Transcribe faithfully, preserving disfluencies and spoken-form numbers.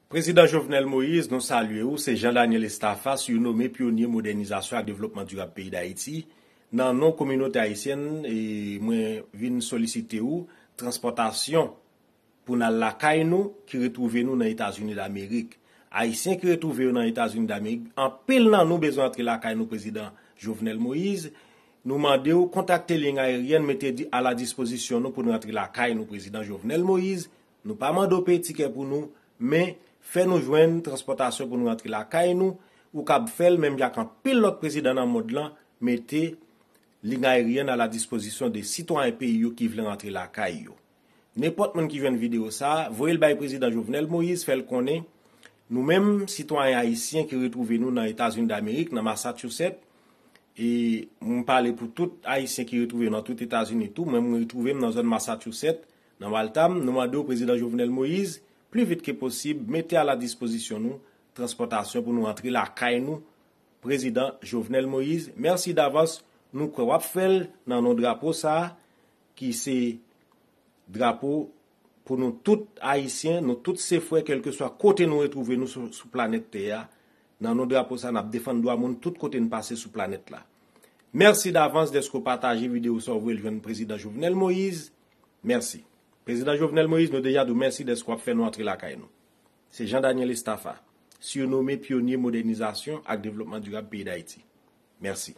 Prezidan Jovenel Moïse, nou salye ou, se Jean Daniel Estafa, siwnome pyonye modènizasyon ak devlopman dirab peyi Dayiti. Nan non kominote ayisyèn, e mwen vin solisite ou, transpòtasyon pou n al lakay nou ki retwouve nou nan Etazini Damerik. Ayisyen ki retwouve yo nan Etazini Damerik, anpil nan nou bezwen antre lakay nou, Prezidan Jovenel Moïse. Nou mande w kontakte liy ayeryèn, mete di a la dispozisyon nou pou nou antre lakay nou, Prezidan Jovenel Moïse. Nou pa mande w peye tikè pou nou, men fè nou jwenn transpòtasyon pou nou rantre lakay nou. Ou kab fè l menm jan ak anpil lòt prezidan nan mond lan, mete liy ayeryèn a la dispozisyon de sitwayen peyi yo ki vle rantre lakay yo. Nenpòt moun ki jwenn videyo sa a, voye l bay Prezidan Jovenel Moïse, fè l konnen nou menm sitwayen ayisyen ki retwouve nou nan Etazini Damerik, nan Massachusetts, e m pale pou tout ayisyen ki retwouve yo nan tout Etazini tou, mwen m retwouve m nan zòn Massachusetts, nan Waltham, nou mande w, Prezidan Jovenel Moïse, pli vit ke posib, mete a la dispozisyon nou transpòtasyon pou nou antre lakay nou, Prezidan Jovenel Moïse. Mèsi davans, nou kwè w ap fè l nan non drapo sa a, ki se drapo pou nou tout ayisyen, nou tout se frè, kèlkeswa kote nou retwouve nou sou, sou planèt tè a. Nan non drapo sa, n ap defann dwa moun tout kote n pase sou planèt la. Mèsi davans dèske w pataje videyo sa a, w voye l jwenn Prezidan Jovenel Moïse. Mèsi. Prezidan Jovenel Moïse, nou deja di w mèsi dèske w ap fè nou antre lakay nou. Se Jean Daniel Estafa, siwnome pyonye modènizasyon ak devlopman dirab peyi Dayiti. Mèsi.